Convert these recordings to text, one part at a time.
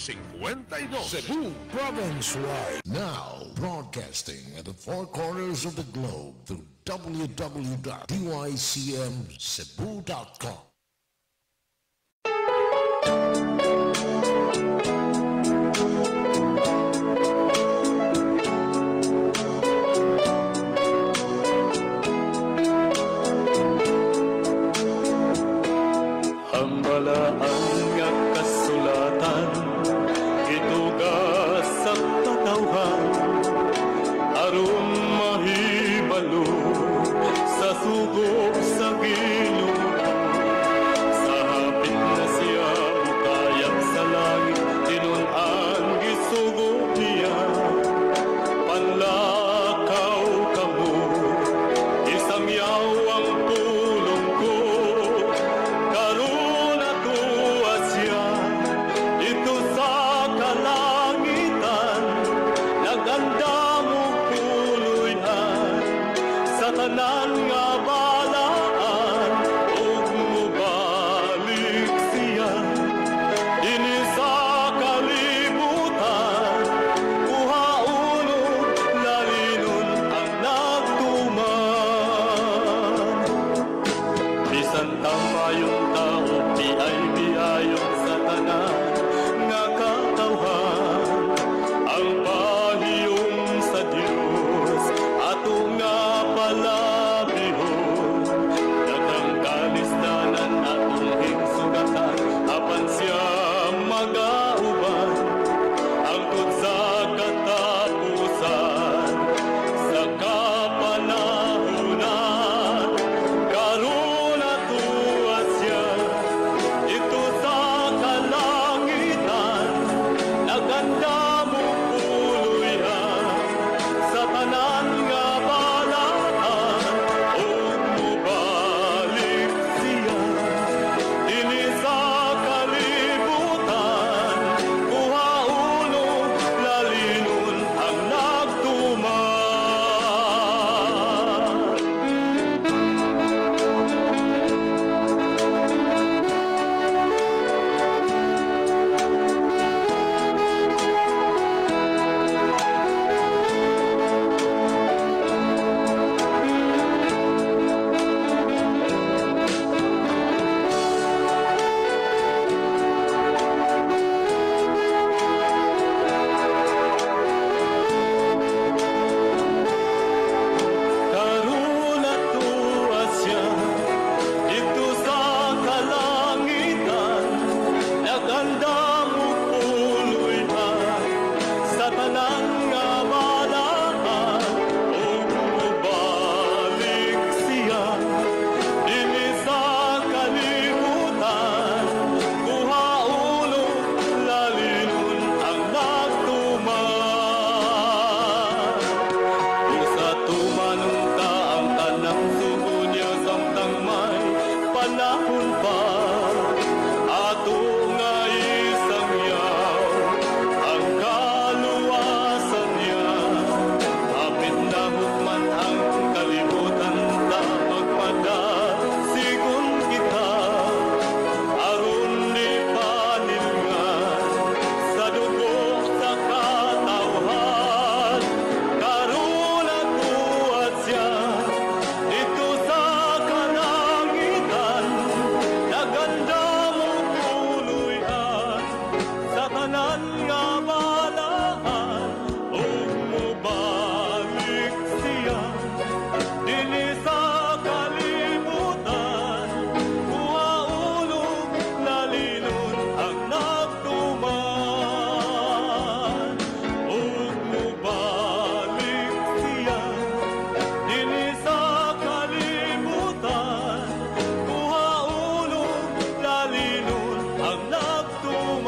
52. Cebu Province-wide. Now, broadcasting at the four corners of the globe through www.dycmcebu.com. Ang balaan nga kasulatan gitugas sa katawhan aron mahibalo sa sugo sa Ginoo. Sa hapit na siya mukayag sa langit, tinun-an gisugo niya. Panlakaw kamo, isang yawang pulong ko. Karon atoa siya dito sa kalangitan, nagandam og puloy-an sa tanan nga balaan, ug mobalik siya dinhi sa kalibutan, kuhaon ug lalinon ang nagtuman. Bisan tamayong tao, biay biayon sa tanan nga katawhan, ang pahiyom sa Dios ato nga palabihon. Daghang kalisdanan atong higsugatan, apan siya magauban hangtod sa katapusan, sa kapanahunan. Karon atoa siya dito sa kalangitan, nagandam og puloy-an sa tanan nga balaan, ug mobalik siya dinhi sa kalibutan, kuhaon ug lalinon ang nagtuman. Karon atoa siya dito sa kalangitan, nagandam og puloy-an sa tanan nga balaan, ug mobalik siya dinhi sa kalibutan, kuhaon ug lalinon ang nagtuman. Kung sa tumanong ta ang tanang sugo niya samtang may panahon pa, ato nga isangyaw ang kaluwasan niya. Hapit na hukman ang kalibutan, ta magpadasigon kita, aron di panilngan sa dugo sa katawhan. Karon atoa siya dito sa kalangitan, nagandam og puloy-an sa tanan nga balaan, ug mobalik siya dinhi sa kalibutan, kuhaon ug lalinon ang nagtuman. Ug mobalik siya dinhi sa kalibutan, kuhaon ug lalinon ang nagtuman.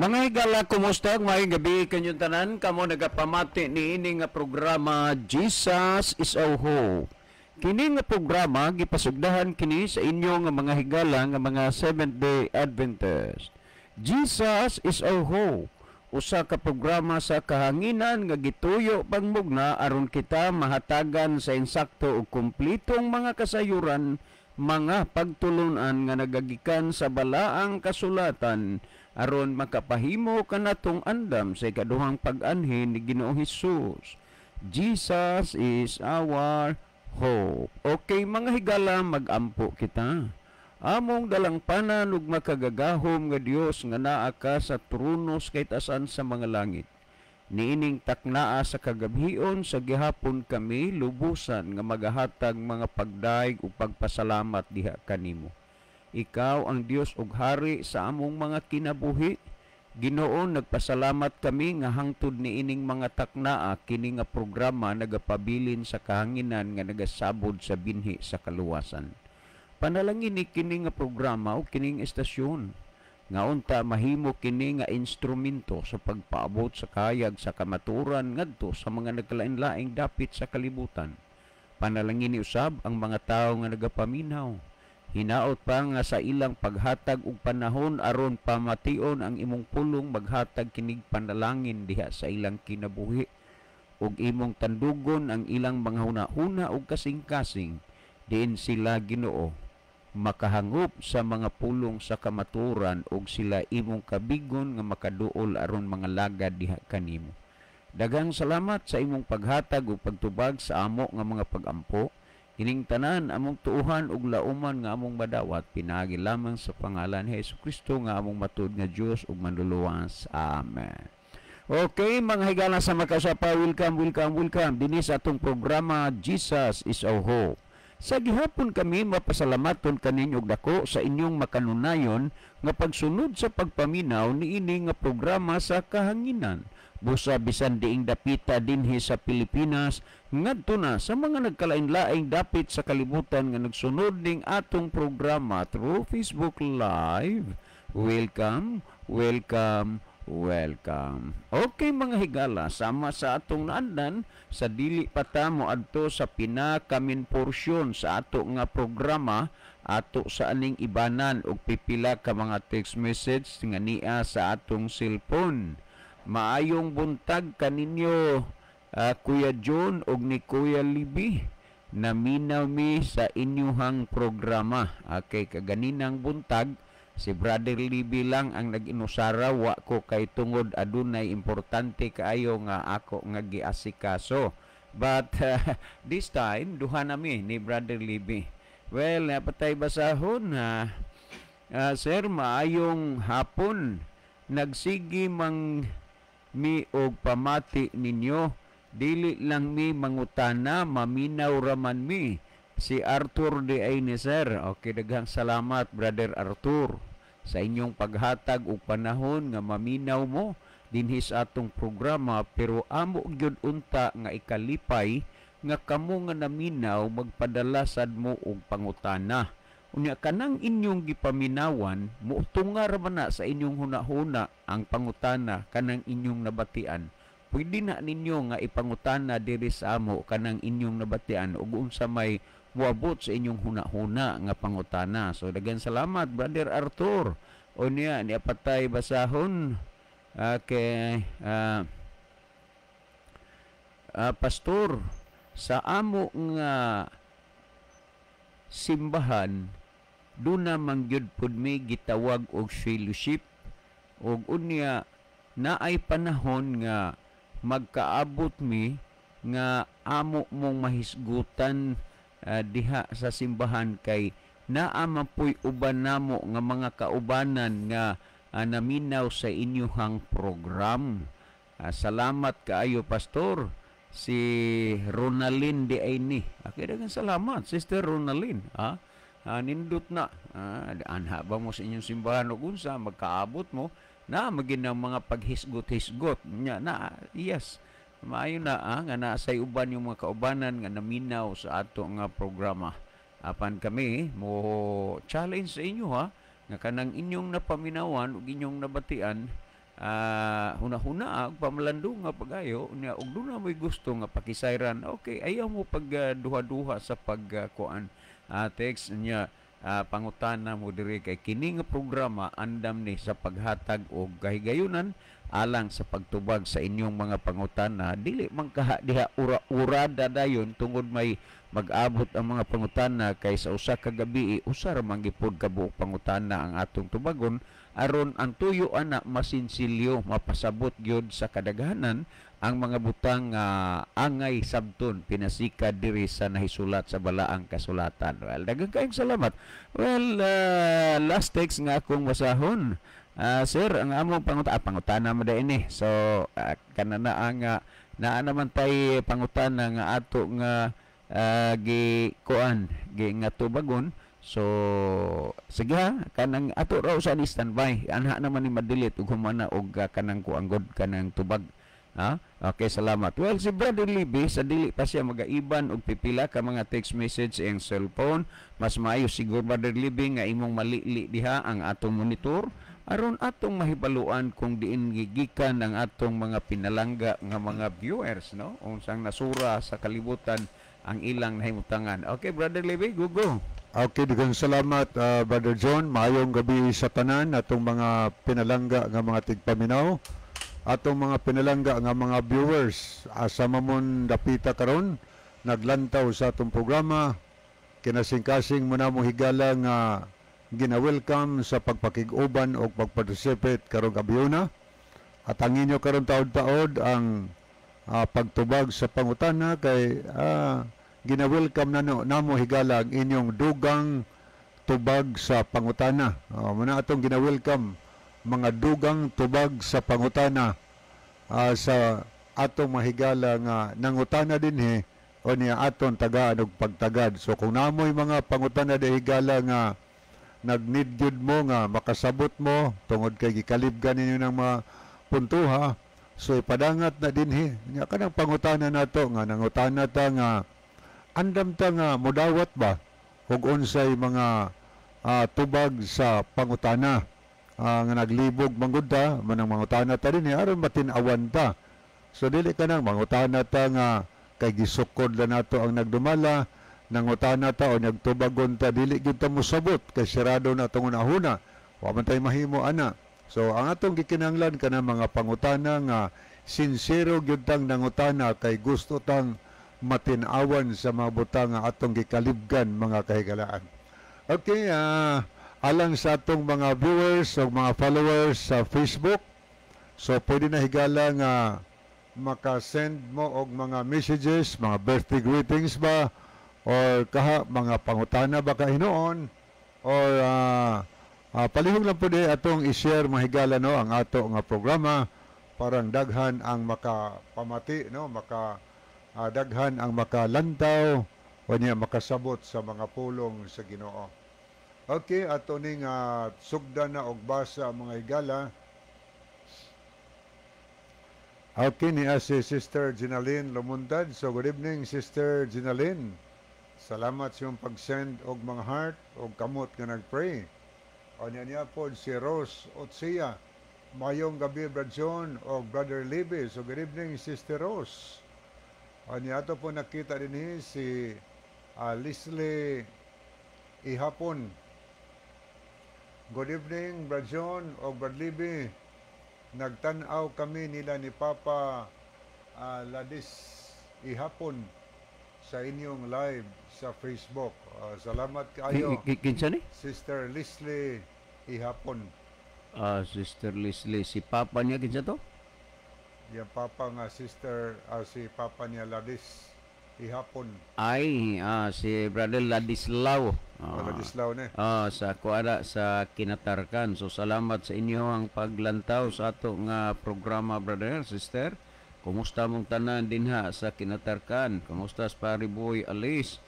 Mga higala, kumusta? Maayong gabi kanyong tanan. Kamo nagapamati ni ini nga programa, Jesus is Our Hope. Kini nga programa gipasugdahan kini sa inyo nga mga higala nga mga Seventh-day Adventist. Jesus is Our Hope. Usa ka programa sa kahanginan nga gituyo pangmugna aron kita mahatagan sa insakto ug kumplitong mga kasayuran, mga pagtulunan nga nagagikan sa balaang kasulatan aron makapahimo kanatong andam sa ikaduhang pag-anhi ni Ginoong Hesus. Jesus is our hope. Okay, mga higala, magampo kita. Among dalangpanan ug makagagahom nga Dios nga naa ka sa trono sa kaitasan sa mga langit. Niining taknaa sa kagabhion, sa gihapon kami lubusan nga magahatag mga pagdayeg ug pagpasalamat diha kanimo. Ikaw ang Dios ug Hari sa among mga kinabuhi. Ginoo, nagpasalamat kami nga hangtod niining mga taknaa, kini nga programa nagapabilin sa kahanginan nga nagasabod sa binhi sa kaluwasan. Panalangin ni kini nga programa o kining estasyon nga unta mahimo kini nga instrumento sa pagpaabot sa kahayag sa kamaturan ngadto sa mga nagkalain-laing dapit sa kalibutan. Panalangin ni usab ang mga tawo nga nagapaminaw. Hinaot pa nga sa ilang paghatag og panahon aron pamation ang imong pulong, maghatag kinig panalangin diha sa ilang kinabuhi ug imong tandugon ang ilang mga huna-huna ug kasing-kasing diin sila, Ginoo, makahangop sa mga pulong sa kamaturan ug sila imong kabigon nga makaduol aron mga lagad diha kanimo. Daghang salamat sa imong paghatag ug pagtubag sa amo nga mga pagampo. Kining tanan among tuuhan ug lauman nga among madawat pinaagi lamang sa pangalan ni Hesus Kristo nga among matuod nga Dios ug Manluluwas. Amen. Okay, mga higala sa makasapa, welcome, welcome, welcome dinhi sa atong programa, Jesus is Our Hope. Sa gihapon kami mapasalamaton kaninyo og dako sa inyong makanunayon nga pagsunod sa pagpaminaw niini nga programa sa kahanginan. Busa bisan diing dapita dinhi sa Pilipinas ngadto na sa mga nagkalain-laing dapit sa kalibutan nga nagsunod ning atong programa through Facebook Live. Welcome, welcome, welcome. Okay, mga higala, sama sa atong naandan, sa dili pa ta mo adto sa pinaka-main porsyon sa ato nga programa, ato sa aning ibanan og pipila ka mga text message nga nia sa atong cellphone. Maayong buntag kaninyo, Kuya John og ni Kuya Libby. Naminaw mi sa inyuhang programa. Okay, kaganinang buntag si Brother Libby lang ang nag-inusara, wa ko kay tungod adunay importante kaayo nga ako nga giasikaso. But this time duha nami ni Brother Libby. Well, napatay basahon ha. Sir, maayong hapon. Nagsigi mang mi og pamati ninyo. Dili lang mi mangutana, maminaw raman mi. Si Arthur di ay ni, sir. Okay, daghang salamat, Brother Arthur, sa inyong paghatag og panahon nga maminaw mo dinhi sa atong programa, pero amo gyud unta nga ikalipay nga kamo nga naminaw magpadala sad mo og pangutana. Unya kanang inyong gipaminawan, motunga ra man na sa inyong hunahuna ang pangutana kanang inyong nabatian. Pwede na ninyo nga ipangutana diri sa amo kanang inyong nabatian ug unsa may moabot sa inyong hunahuna nga pangutana. So daghang salamat, Brother Arthur. Unya niya patay basahon kay Pastor, sa amo nga simbahan duna man gyud pud mi gitawag og fellowship ug unya naay panahon nga magkaabot mi nga amo mong mahisgutan diha sa simbahan kay naa man puy uban namo nga mga kaubanan nga naminaw sa inyuhang program. Salamat kaayo, Pastor. Si Ronalyn di ay ni. Okay, daghang salamat, Sister Ronalyn. Ha? Nindot na. Anha ba mo sa inyong simbahan o unsa magkaabot mo na magin ang mga paghisgot-hisgot nya na? Yes. Maayo na nga naa say uban yung mga kaubanan nga naminaw sa ato nga programa. Apan kami mo challenge sa inyo ha nga kanang inyong napaminawan ug inyong nabatian. Huna-huna og pamalandunga pagayo nya, ug duna mo'y gusto nga pakisayran, okay, ayaw mo pag duha-duha sa pag kuan, text niya, pangutana mo diri kay kini nga programa andam ni sa paghatag og kahigayunan alang sa pagtubag sa inyong mga pangutana. Dili man kaha diha ura-ura dadayon tungod may mag-abot ang mga pangutana kay sa usa ka gabi usa ra man gipud ka buok pangutana ang atong tubagon aron ang tuyo ana masinsilyo, mapasabot gyud sa kadaghanan ang mga butang nga angay sabton pinasika diri sa nahisulat sa balaang kasulatan. Well, daghang kayong salamat. Well, last text nga akong basahon. Sir, ang among pangutana mo ini. So, kanana ang naa naman tay pangutana nga ato nga gi kuan gi nga tubagon. So, sige ha, kanang ato raw sa ni standby. Anha naman ni ma-delete ug humana og kanang kuan god kanang tubag. Ha? Okay, salamat. Well, si Brother Libby, sa dili pa siya magaiban og pipila ka mga text message sa iyang cellphone, mas maayo siguro, Brother Libby, nga imong malili diha ang atong monitor aron atong mahibaluan kung diin gigikan ang atong mga pinalangga nga mga viewers, no? Unsang nasura sa kalibutan ang ilang nahimutangan. Okay, Brother Libby, go go. Okay, daghang salamat, Brother John. Maayong gabi sa tanan atong mga pinalangga nga mga tigpaminaw, atong mga pinalangga nga mga viewers. Asa mamon dapita karon naglantaw sa atong programa. Kinasingkasing mo na mo higala nga gina-welcome sa pagpakig-uban o pagparticipate karong gabhiona. At ang inyo karon taod-taod ang pagtubag sa pangutana kay gina-welcome na no, namo higala ang inyong dugang tubag sa pangutana. Muna atong gina-welcome mga dugang tubag sa pangutana sa atong mahigala nga nangutana dinhi o niya aton tagaan og pagtagad. So kung namoy mga pangutana di higala nga nag-need gyud mo nga makasabot mo tungod kay gikalibgan ninyo ng mga puntuha, so ipadangat na dinhi. Nya kanang pangutana nato nga nangutana ta nga andam ta nga mudawat ba ug unsay mga tubag sa pangutana nga naglibog manggod ta manang mangutana ta dinhi aron matin-awan ta. So dili ka nang mangutana ta nga kay gisukod lang nato ang nagdumala, nangutana ta o nagtubagon ta dili gyud ta mosabot kay sirado na atong hunahuna, wa man tay mahimo ana. So ang atong gikinahanglan kana mga pangutana nga sinsero gyud tang nangutana kay gusto tang matin-awan sa mga butang nga atong gikalibgan, mga kahigalaan. Okay, alang sa atong mga viewers o mga followers sa Facebook, so pwede na higala nga makasend mo og mga messages, mga birthday greetings ba, or kaha mga pangutana ba ka hinuon, or palihog lang po di atong i-share, mga higala, no, ang ato nga programa parang daghan ang makapamati, no, maka daghan ang makalantaw o niya makasabot sa mga pulong sa Ginoo. Okay, ato ning sugdan na og basa, mga higala. Okay, niya si Sister Ginaline Lumundad. So good evening, Sister Ginaline. Salamat sa iyong pag-send og mga heart og kamot nga nag-pray. O niya niya po si Rose Otsia. Mayong gabi, Brad John o Brother Libby. So good evening, Sister Rose. O niya ato po nakita din si Leslie Ihapon. Good evening, Brad John o Brad Libby. Nagtan-aw kami nila ni Papa Ladis Ihapon sa inyong live sa Facebook. Salamat kaayo, Kinsa ni? Sister Leslie Ihapon. Sister Leslie, si Papa niya kinsa to? Yung papa nga sister, si papa niya Ladis Ihapon. Ay, si Brother Ladislao. Ladislao ni. Sa kuara sa Kinatarkan. So salamat sa inyo ang paglantaw sa ato nga programa, brother, sister. Kumusta mong tanan dinha sa Kinatarkan? Kumusta sa Pari Boy Alice?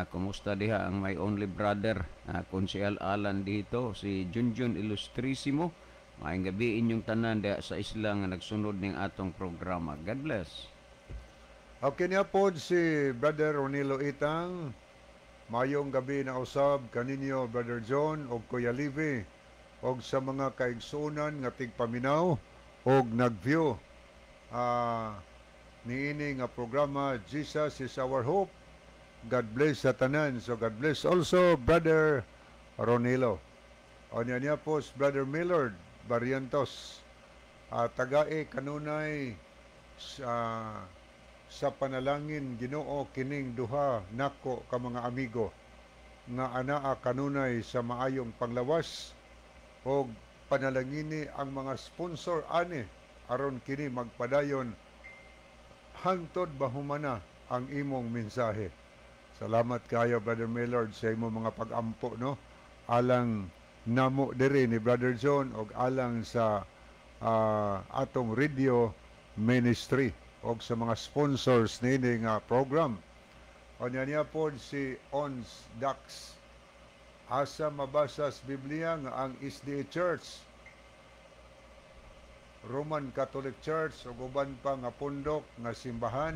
Kumusta diha ang my only brother, Konsyal Alan dito, si Junjun Illustrissimo. Maayong gabi inyong tanan diha sa isla nga nagsunod ning atong programa. God bless. Okay niya po si Brother Ronilo Itang. Mayong gabi na usab kaninyo, Brother John og Kuya Livi, og sa mga kaigsuonan nga tigpaminaw og nag-view niini nga programa Jesus is Our Hope. God bless sa tanan. So God bless also Brother Ronilo. O niya niya po si Brother Millard Barrientos. Tagae kanunay sa panalangin Ginoo kining duha nako ka mga amigo nga anaa kanunay sa maayong panglawas og panalangini ang mga sponsor ani aron kini magpadayon hangtod bahumana ang imong mensahe. Salamat kayo, Brother Millard, sa imong mga pag-ampo, no, alang namo diri ni Brother John og alang sa atong radio ministry og sa mga sponsors niini nga program. Unya niya pod si Ons Dax. Asa mabasa sa Biblia nga ang SDA Church, Roman Catholic Church ug uban pa nga pundok nga simbahan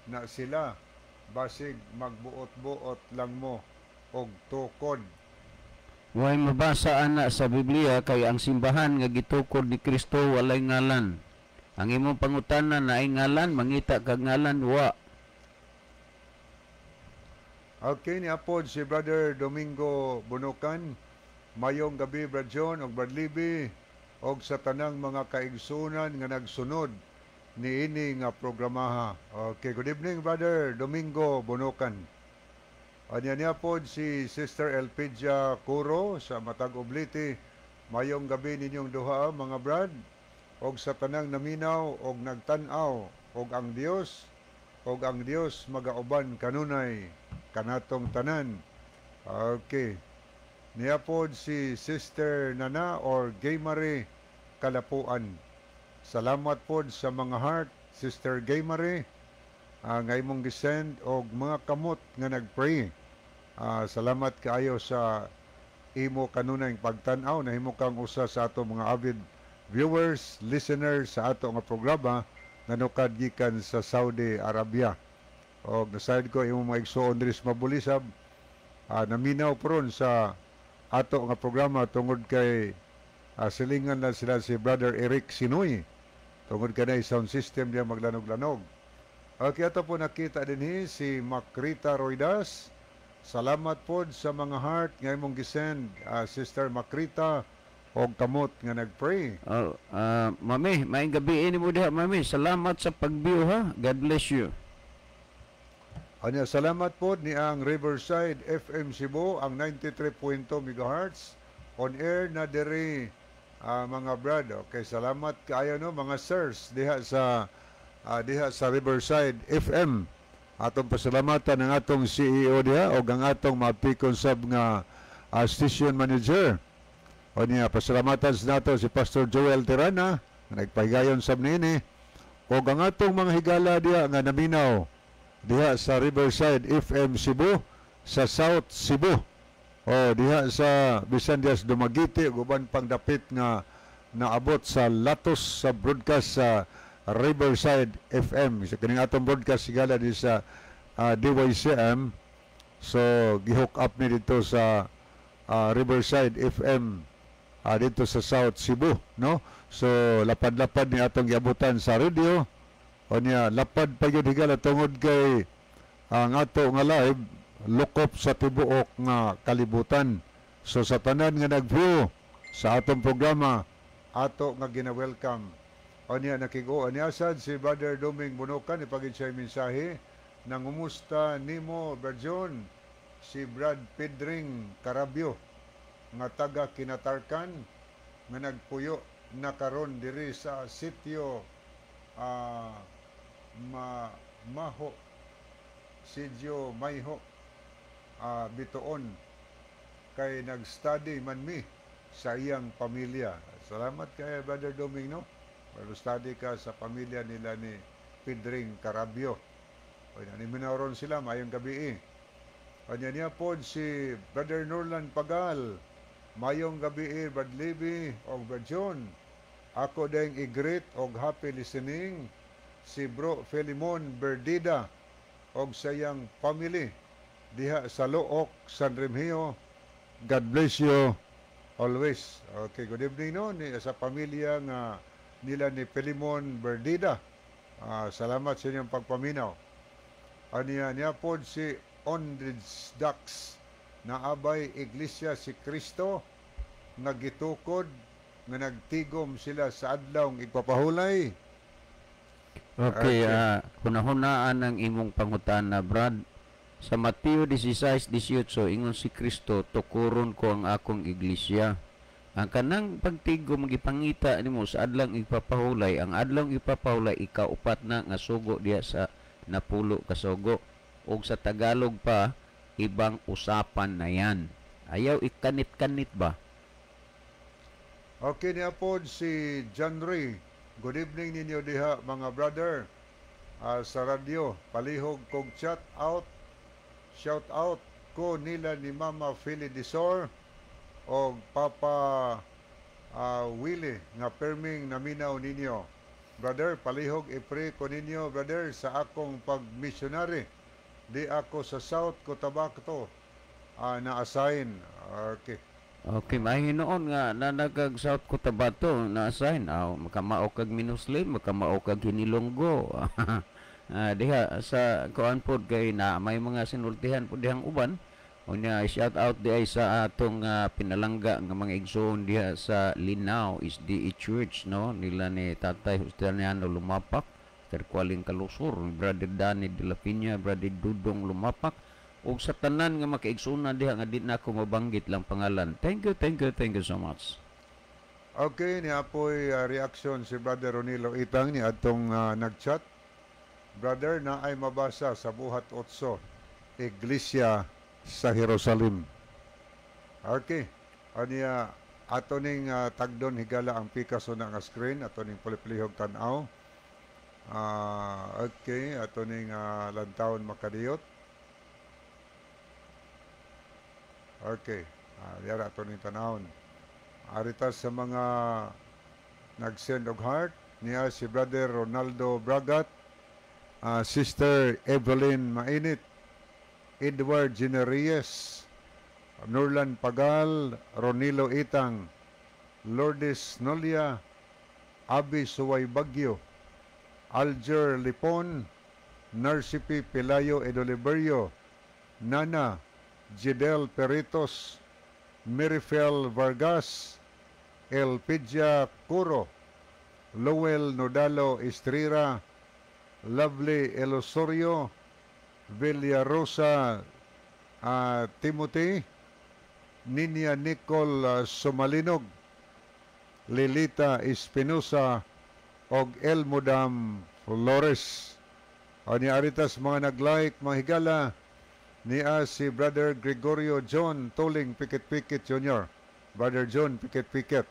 na sila? Basig magbuot-buot lang mo og tukod. Way mabasa ana sa Biblia kay ang simbahan nga gitukod ni Kristo walay ngalan. Ang imong pangutana naay ngalan, mangita kag ngalan, wa. Okay, ni apod si Brother Domingo Bunukan. Mayong gabi, Brad John og Brad Libby og sa tanang mga kaigsunan nga nagsunod niini nga programaha. Okay, good evening, Brother Domingo Bunukan. Anya niya pod si Sister Elpidia Curo sa Matag Obliti. Mayong gabi ninyong duha, mga brad, og sa tanang naminaw og nagtan-aw og ang Dios magauban kanunay kanatong tanan. Okay. Niya pod si Sister Nana or Gaymare Kalapuan. Salamat pod sa mga heart, Sister Gaymare, nga imong gisend og mga kamot nga nagpray. Salamat kaayo sa imo kanunay pagtan-aw. Nahimo kang usa sa ato mga avid viewers, listeners sa ato nga programa nga nukad gikan sa Saudi Arabia. Og nasayod ko imong mga igsuon diri sa Mabulisab naminaw poron sa ato nga programa tungod kay silingan na sila si Brother Eric Sinoy tungod kay sound system niya maglanog-lanog. Okay, ato po nakita dinhi si Macrita Roidas. Salamat po sa mga heart nga imong gisend, Sister Macrita, og kamot nga nagpray. Oh, mami, maayong gabi nimo diha, mami. Salamat sa pag-view ha. God bless you. Anya, salamat po ni ang Riverside FM Cebu, ang 93.2 MHz on air na diri, mga brad. Okay, salamat kaayo, no, mga sirs diha sa Riverside FM. Atong pasalamatan ang atong CEO diha og ang atong mapikon sab nga station manager. O niya, pasalamatan sa nato si Pastor Joel Tirana nga nagpahigayon sab niini og ang atong mga higala diha nga naminaw diha sa Riverside FM Cebu sa South Cebu. O diha sa bisan diha sa Dumaguete ug uban pang dapit nga naabot sa latos sa broadcast sa Riverside FM. Sa kining atong broadcast higala di sa DYCM. So gi-hook up ni dito sa Riverside FM dito sa South Cebu, no? So lapad-lapad ni atong giabutan sa radio. O niya, lapad pa gyud higala tungod kay ang ato nga live lukop sa tibuok nga kalibutan. So sa tanan nga nag-view sa atong programa, ato nga gina-welcome. O niya, nakigo niya sad si Brother Doming Bunukan, ipagid siya mensahe: "Nangumusta nimo, Brad si Brad Pedring Carabio nga taga Kinatarkan nga nagpuyo na karon diri sa sitio ma Maho, Sitio Mayho, Bitoon, kay nag-study man mi sa iyang pamilya." Salamat kay Brother Doming, no? Pero study ka sa pamilya nila ni Pedring Carabio. O naminaw sila, mayong gabi eh. Kanya niya po si Brother Norlan Pagal. "Mayong gabi eh, Brad Libby o Brad John. Ako ding i-greet og happy listening si Bro Felimon Berdida og sa iyang family diha sa Looc, San Remigio. God bless you always." Okay, good evening, no, ni sa pamilya nga Nila ni Pilimon Berdida. Salamat sa inyong pagpaminaw. Aniya niya pod si Ondridge Dax, naabay iglesia si Kristo nga gitukod nga nagtigom sila sa adlawng igpapahulay? Okay, hunahunaan ang imong pangutana, Brad. Sa Mateo 16:18, ingon si Kristo, "Tukuron ko ang akong iglesia." Ang kanang pagtigom gipangita nimo sa adlang ipapahulay, ang adlang ipapahulay ikaupat na nga sugo diha sa 10 ka sugo. Og sa Tagalog pa, ibang usapan na yan. Ayaw ikanit-kanit ba? Okay, niya pod si John Ray. "Good evening ninyo diha, mga brother, sa radyo. Palihog kog chat out. Shout out ko nila ni Mama Philly Disor og Papa Willie nga perming naminaw ninyo. Brother, palihog i-pray ko ninyo, brother, sa akong pag-missionary. Di ako sa South Cotabato na-assign." Okay. Okay, mahinoon nga nanagag South Cotabato na assign. Aw, makamao kag Minuslim, makamao kag Hinilonggo. Diha sa kuan pod kay na may mga sinultihan pod dihang uban. Unya, shout out di ay sa atong pinalangga nga mga igsoon diha sa Linao SDE Church, no, nila ni Tatay Justiniano Lumapak, Sir Kwaling Kalusur, Brother Danny de la Peña, Brother Dudong Lumapak, ug sa tanan nga makaigsoona diha nga di na ako mabanggit lang pangalan. Thank you, thank you, thank you so much. Okay, ni apoy reaction si Brother Ronilo Itang ni atong nagchat. "Brother, na ay mabasa sa Buhat 8, Iglesia sa Jerusalem." Okay. Aniya ato ning tagdon, higala, ang Picasso na nga screen ato ning pulipulihog tan-aw. Okay, ato ning lantawon makadiyot. Okay. Yara ato ning tanawon. Arita sa mga nag-send og heart niya si Brother Ronaldo Bragat, Sister Evelyn Mainit, Edward Generiyes, Nurlan Pagal, Ronilo Itang, Lourdes Nolia, Abi Suway Bagyo, Alger Lipon, Narcipi Pelayo Edoliberio, Nana Gidel Peritos, Mirifel Vargas, Elpidia Curo, Lowell Nodalo Estrera, Lovely Elosorio, Villarosa Timothy, Ninya Nicole Sumalinog, Lilita Espinosa, og Elmodam Flores. O ni aritas mga nag-like, mga higala, niya si Brother Gregorio John Toling Pikit-Pikit Jr. Brother John Pikit-Pikit.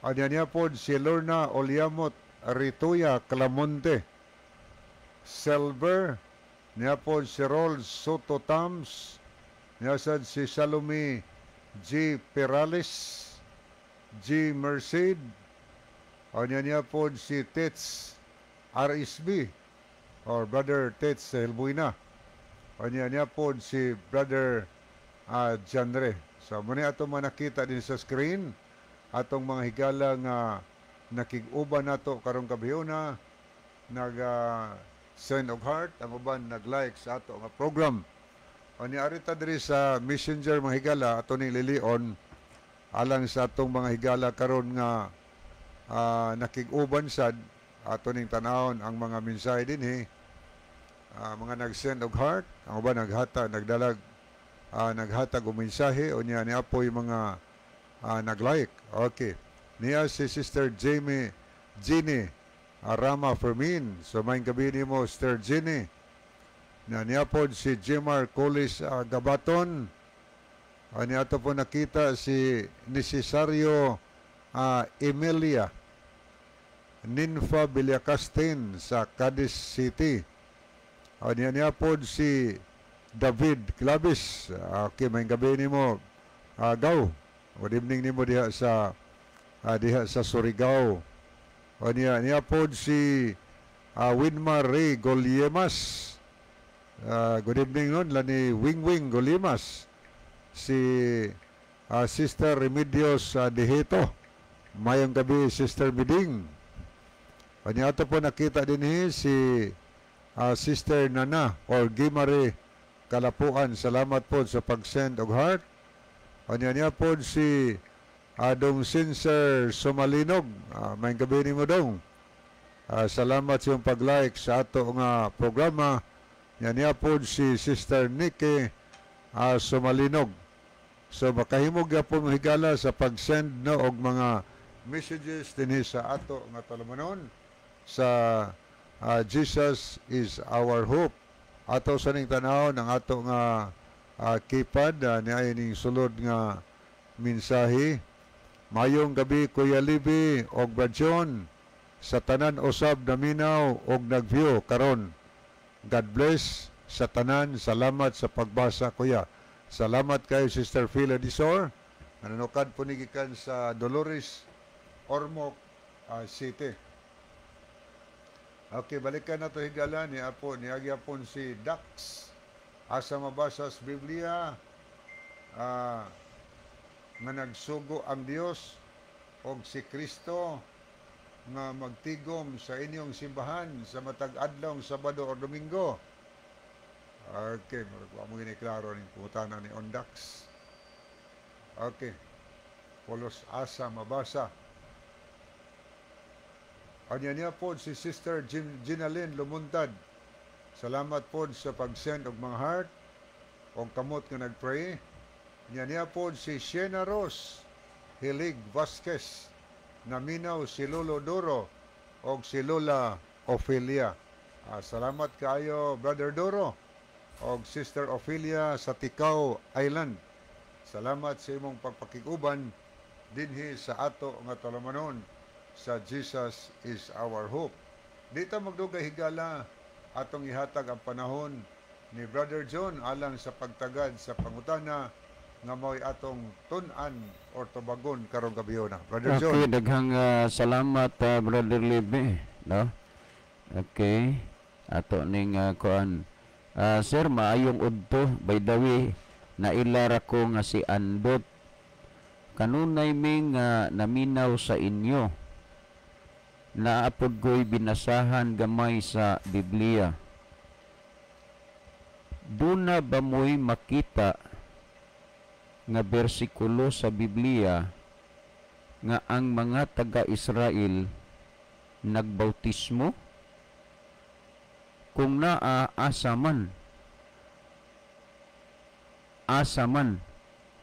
O niya niya po si Lorna Oliamot Rituya Clamonte. Silver, niya po si Rol Soto Tams, niya sad si Salome G. Perales, G. Merced, o niya niya po si Tets RSB, or Brother Tets Helbuina. O niya niya po si Brother Janre. So, muna ato mga nakita din sa screen, atong mga higala nga nakig-uban nato karong gabhiona, nag send og heart, ang uban nag-like sa ato nga program. O ni arita diri sa Messenger, mga higala, ato ning lilion alang sa atong mga higala karon nga nakig-uban sad. Ato ning tanawon ang mga mensahe dinhi, mga nag-send og heart, ang uban naghata nagdalag naghatag og mensahe, unya ni apoy mga nag-like. Okay. Niya si Sister Jamie Jenny Arama Fermin. So maayong gabi nimo, Sister Jenny. Na niya pod si Jemar Colis Gabaton. Niya ato po nakita si Necesario Emilia Ninfa Villacastin sa Cadiz City. Niya niya pod si David Clavis. Okay, maayong gabi nimo, Gaw. Good evening nimo diha sa Surigao. O niya niya pod si Winmar Ray Goliemas. Good evening nun lani Wing Wing Goliemas. Si Sister Remedios Dehito. Mayong gabi, Sister Miding. Kanya ato po nakita din si Sister Nana or Gimare Kalapuan. Salamat po sa pag-send og heart. Kanya niya po si Adong Sinser Sumalinog. May gabi nimo, dong. Salamat sa iyong pag-like sa ato nga programa. Yan niya po si Sister Nikki Sumalinog. So makahimog po mo, higala, sa pag-send, no, og mga messages dinhi sa ato nga tulumanon sa Jesus is Our Hope. Ato sa ning tanaw ng ato nga keypad niya ning sulod nga mensahe. Mayong gabi, Kuya Libi og Brajon, sa tanan usab naminaw og nag-view karon. God bless sa tanan. Salamat sa pagbasa, Kuya. Salamat kay Sister Phila Disor. Nanukad po ni gikan sa Dolores, Ormoc City. Okay, balikan na to, higala, ni Apo ni Agyapon si Dax. Asa mabasa sa Biblia nga nagsugo ang Dios og si Kristo nga magtigom sa inyong simbahan sa matag adlaw, Sabado or Domingo? Okay, murag wa mo gini klaro ning pangutana ni Ondax. Okay. Pulos asa mabasa. Anya niya po si Sister Ginalyn Lumuntad. Salamat po sa pag-send og mga heart og kamot nga nag-pray. Nya niya po si Shena Rose Hilig Vasquez. Naminaw si Lolo Doro og si Lola Ophelia. Salamat kaayo, Brother Doro og Sister Ophelia sa Ticao Island. Salamat sa imong pagpakiguban dinhi sa ato nga tulumanon sa Jesus is Our Hope. Dito magdugay, higala, atong ihatag ang panahon ni Brother John alang sa pagtagad sa pangutana nga mao'y atong tun-an or tubagon karong gabi na. Brother John. Okay, daghang salamat, Brother Libe, no? Okay. Ato ning kuan. Sir, maayong udto. By the way, nailara ko nga si Andot. Kanunay mi nga naminaw sa inyo. Naapod ko'y binasahan gamay sa Biblia. Duna ba mo'y makita nga bersikulo sa Biblia nga ang mga taga-Israel nagbautismo? Kung naa, asa man? Asa man?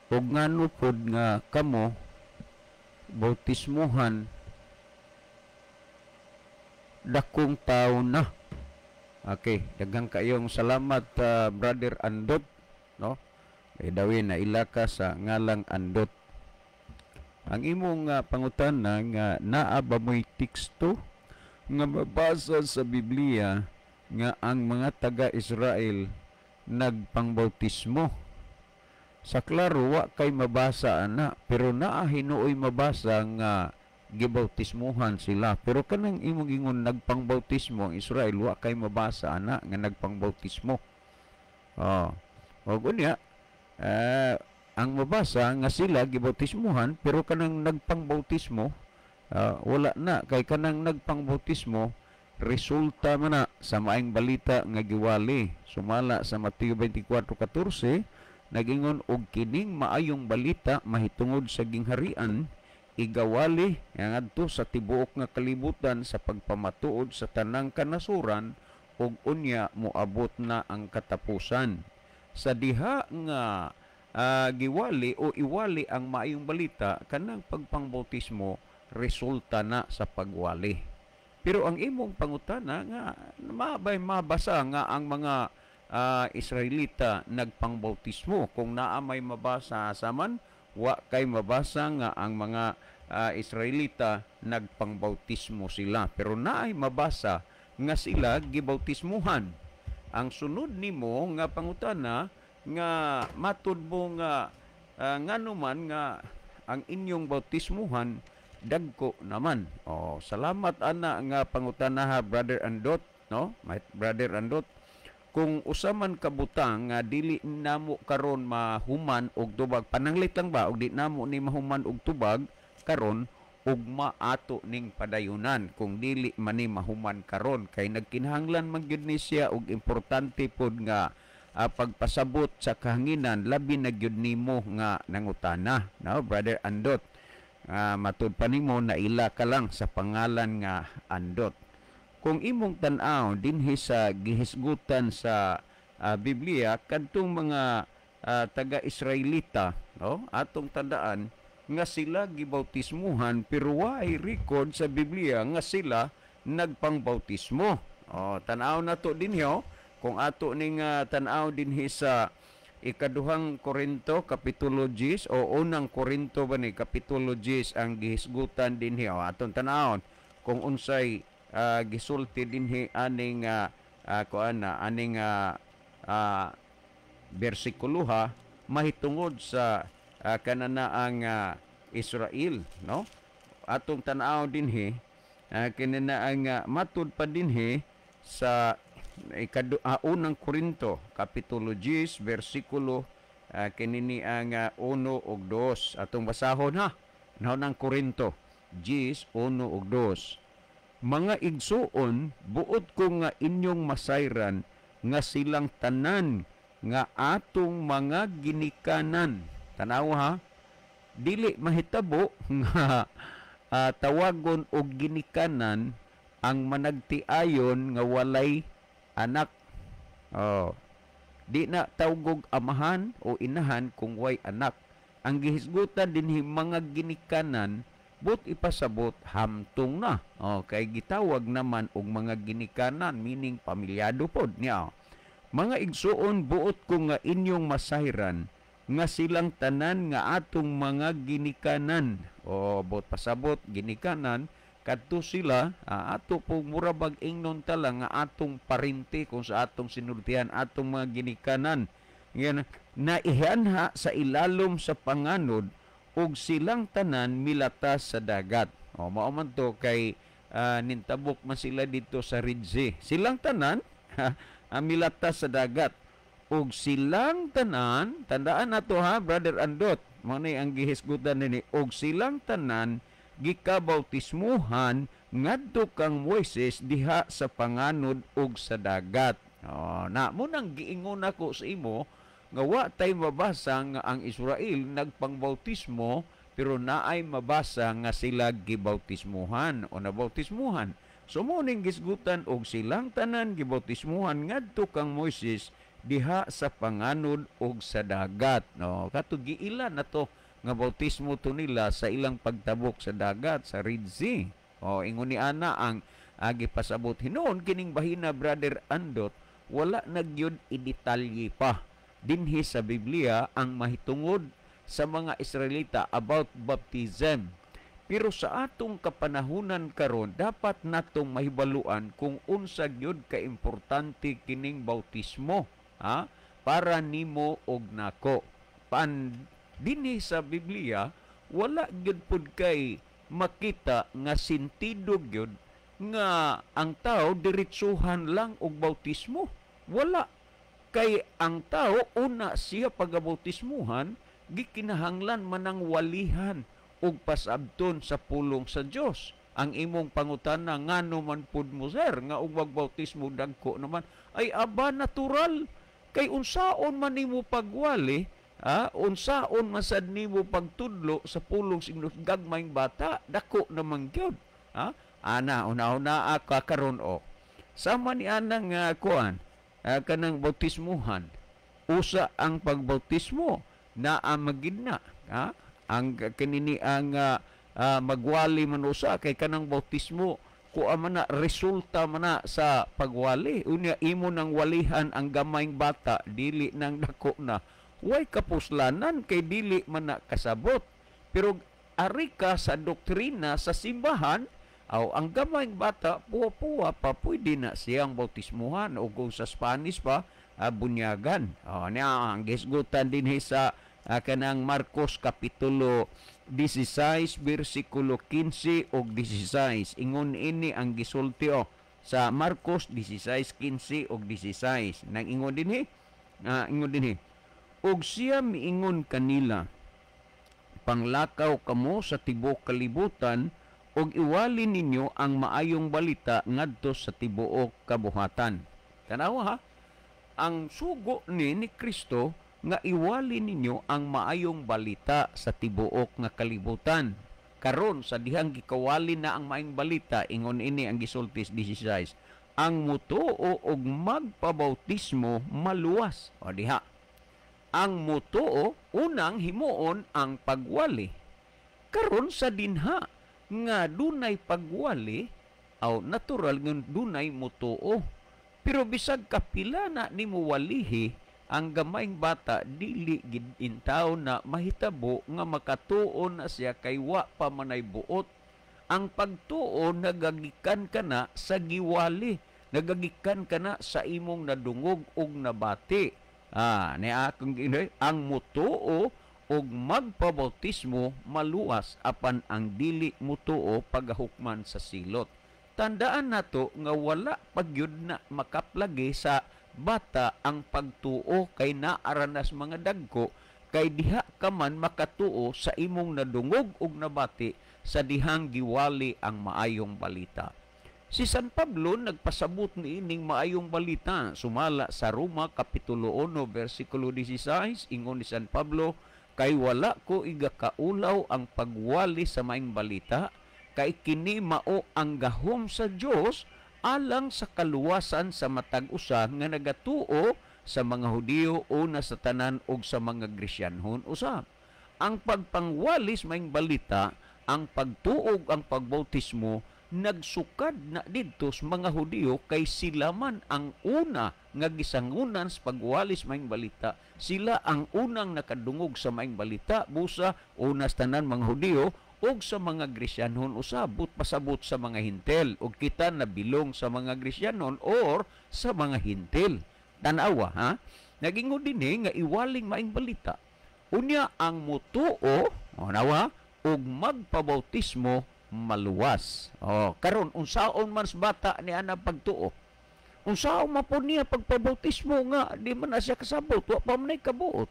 Ug ngano pod nga kamo bautismuhan dakong tao na? Okay, daghang kayong salamat, Brother Andot, no? By the way, naila ka sa ngalang Andot. Ang imong pangutana nga naa ba mo'y teksto nga mabasa sa Biblia nga ang mga taga-Israel nagpangbautismo. Sa klaro, wa kay mabasa ana, pero naa hinuoy mabasa nga gibautismuhan sila. Pero kanang imong ingon nagpangbautismo ang Israel, wa kay mabasa ana nga nagpangbautismo. Oh. Og unya, ang mabasa nga sila gibautismuhan, pero kanang nagpangbautismo, wala na, kay kanang nagpangbautismo resulta man na sa maayong balita nga giwali sumala sa Mateo 24:14. Nagingon, "Og kining maayong balita mahitungod sa gingharian igawali ngadto sa tibuok nga kalibutan sa pagpamatuod sa tanang kanasuran, ug unya moabot na ang katapusan." Sa diha nga giwali o iwali ang maayong balita, kanang pagpangbautismo resulta na sa pagwali. Pero ang imong pangutana nga mabay mabasa nga ang mga Israelita nagpangbautismo, kung naa may mabasa saman, wa kay mabasa nga ang mga Israelita nagpangbautismo sila, pero naay mabasa nga sila gibautismuhan. Ang sunod nimo nga pangutana nga matud mo nga ngano man nga ang inyong bautismuhan dagko naman. Oh, salamat ana nga pangutana ha, Brother Andot, no? My Brother Andot, kung usa man ka butang nga dili namo karon mahuman og tubag, pananglit lang ba, og di namo ni mahuman og tubag karon, Ugma ato ning padayunan kung dili man ni mahuman karon, kay nagkinahanglan man gyud ni siya og importante pod nga pagpasabot sa kahanginan, labi na gyud nimo nga nangutana, no, Brother Andot. Matud pa nimo naila ka lang sa pangalan nga Andot. Kung imong tan-aw dinhi sa gihisgutan sa Biblia kadtong mga taga-Israelita, no, atong tandaan nga sila gibautismuhan pero waay record sa Biblia nga sila nagpangbautismo. Oh, tan-aw na to dinhi, oh. Kung ato ning tan-aw dinhi sa ikaduhang Korinto kapitulo 10 o unang Korinto ba ni kapitulo 10 ang gihisgutan dinhi, oh. Atong tan-awon kung unsay gisulti dinhi aning kuan na aning bersikuloha mahitungod sa kananaang Israel, no? Atong tan-aw dinhi kinanaang matud pa dinhi sa unang Korinto kapitulo 10 bersikulo kinini ang 1 ug 2. Atong basahon ha. Unang Korinto 10 1 ug 2. Mga igsuon, buot ko nga inyong masayran nga silang tanan nga atong mga ginikanan. Tanaw ha, dili mahitabo nga tawagon og ginikanan ang managtiayon nga walay anak. Oh, di na tawgog amahan o inahan kung way anak. Ang gihisgutan dinhi mga ginikanan, but ipasabot hamtong na. Oh, kay gitawag naman og mga ginikanan, meaning pamilyado pod niya. Mga igsuon, buot ko nga inyong masayran nga silang tanan nga atong mga ginikanan. O buot pasabot ginikanan kadto sila ato po mura bag ingnon ta lang nga atong parente kung sa atong sinultihan atong mga ginikanan. Ngayon, naihanha sa ilalom sa panganod ug silang tanan milatas sa dagat. O mao man to kay nintabok man sila dito sa Red Sea. Silang tanan milatas sa dagat. Ug silang tanan, tandaan nato ha, Brother Andot, mao ni ang gihisgutan nini, ug silang tanan gikabautismuhan ngadto kang Moises diha sa panganod ug sa dagat. O, na mo nang giingon ako sa imo nga wa tay mabasa nga ang Israel nagpangbautismo, pero naay mabasa nga sila gibautismuhan o nabautismuhan. So mo ning gisgutan og silang tanan gibautismuhan ngadto kang Moises diha sa panganod og sa dagat. No, kato giila na to nga bautismo to nila sa ilang pagtabok sa dagat sa Red Sea. O ingon ni ana ang gipasabot hinuon kining bahina, Brother Andot, wala na gyud i-detalye pa dinhi sa Biblia ang mahitungod sa mga Israelita about baptism. Pero sa atong kapanahunan karon, dapat natong mahibaluan kung unsa gyud kaimportante kining bautismo, ha, para nimo og nako. Pan dinhi sa Biblia wala gyud pud kay makita nga sentido gyud nga ang tao diretsuhan lang og bautismo. Wala. Kay ang tao una siya pagabautismuhan, gikinahanglan manang walihan og pasabton sa pulong sa Dios. Ang imong pangutana, ngano man pud mo sir nga og magbautismo dagko naman, ay aba natural kay unsaon man nimo pagwali, unsaon man sad nimo pagtudlo sa pulong sa gagmayng bata, dako naman gyud. Ana una-una ka karon o sama ni anang kuan kanang bautismuhan. Usa ang pagbautismo naa magid na, ang kinini ang magwali man usa kay kanang bautismo kuha man na resulta man na sa pagwali. Unya imo nang walihan ang gamayng bata, dili nang dako na, way kapuslanan kay dili man na kasabot. Pero ari ka sa doktrina sa simbahan, aw ang gamayng bata puwa-puwa pa pwede na siyang bautismuhan o kung sa Spanish pa bunyagan. O niya ang gisgutan dinhi sa kanang Marcos kapitulo 16 bersikulo 15 ug 16. Ingon ini ang gisulti o sa Marcos 16:15 ug 16. Nang ingon dinhi, ingon dinhi, ug siya miingon kanila, Panglakaw kamo sa tibuok kalibutan ug iwali ninyo ang maayong balita ngadto sa tibuok kabuhatan. Tanawa ha, ang sugo ni Kristo nga iwali ninyo ang maayong balita sa tibuok nga kalibutan. Karon sa dihang gikawali na ang maayong balita, ingon ini ang gisultis 16, ang mutuo og magpabautismo maluwas. O diha, ang mutuo unang himuon ang pagwali. Karon sa dinha nga dunay pagwali, aw natural nga dunay mutuo. Pero bisag kapila na nimo walihi ang gamayng bata, dili gid intaw na mahitabo nga makatuo na siya kay wa pa manay buot. Ang pagtuo nagagikan kana sa giwali, nagagikan kana sa imong nadungog ug nabati. Ni akong ang mutuo og magpabautismo maluwas, apan ang dili mutuo pagahukman sa silot. Tandaan nato nga wala pagyud na makaplagi sa bata ang pagtuo kay naaranas mga dagko, kay diha ka man makatuo sa imong nadungog ug nabati sa dihang giwali ang maayong balita. Si San Pablo nagpasabot niining maayong balita sumala sa Roma kapitulo 1 versikulo 16. Ingon ni San Pablo, kay wala ko igakaulaw ang pagwali sa maayong balita, kay kini mao ang gahom sa Dios alang sa kaluwasan sa matag usa nga nagatuo, sa mga Hudiyo una sa tanan ug sa mga Gresyanhon usab. Ang pagpangwalis maayong balita, ang pagtuog, ang pagbautismo nagsukad na didto sa mga Hudiyo kay sila man ang una nga gisangunan sa pagwalis maayong balita. Sila ang unang nakadungog sa maayong balita, busa una sa tanan mga Hudiyo ug sa mga Gresyanhon usab, but pasabot sa mga Hintel, ug kita nabilong sa mga Gresyanhon or sa mga Hintel. Tanawa ha, nagingon dinhi nga iwaling maayong balita. Unya ang mutuo, nawa, ug magpabautismo maluwas. O karon unsaon man sa bata ni ana pagtuo? Unsaon man po niya pagpabautismo nga di man na siya kasabot, wa pa man ay kabuot?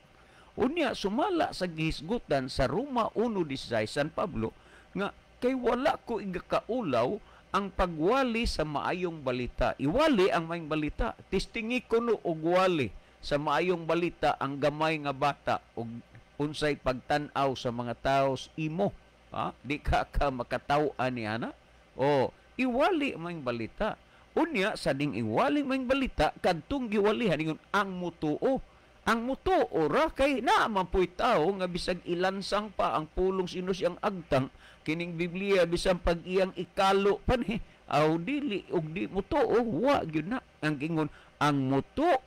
Unya sumala sa gihisgutan sa Roma 1:16 San Pablo nga kay wala ko igakaulaw ang pagwali sa maayong balita. Iwali ang maayong balita. Tistingi kuno og wali sa maayong balita ang gamay nga bata og unsay pagtan-aw sa mga tawo imo. Ha? Di ka ka makataw-an ni ana. O iwali ang maayong balita. Unya sa ding iwali ang maayong balita kadtong giwalihan ingon ang mutuo. Ang mutuo ra kay naa man puy tawo nga bisag ilansang pa ang pulong sino siyang agtang kining Biblia, bisan pag iyang ikalo pa ni aw dili og di mutuo, wa gyud na. Ang ingon ang mutuo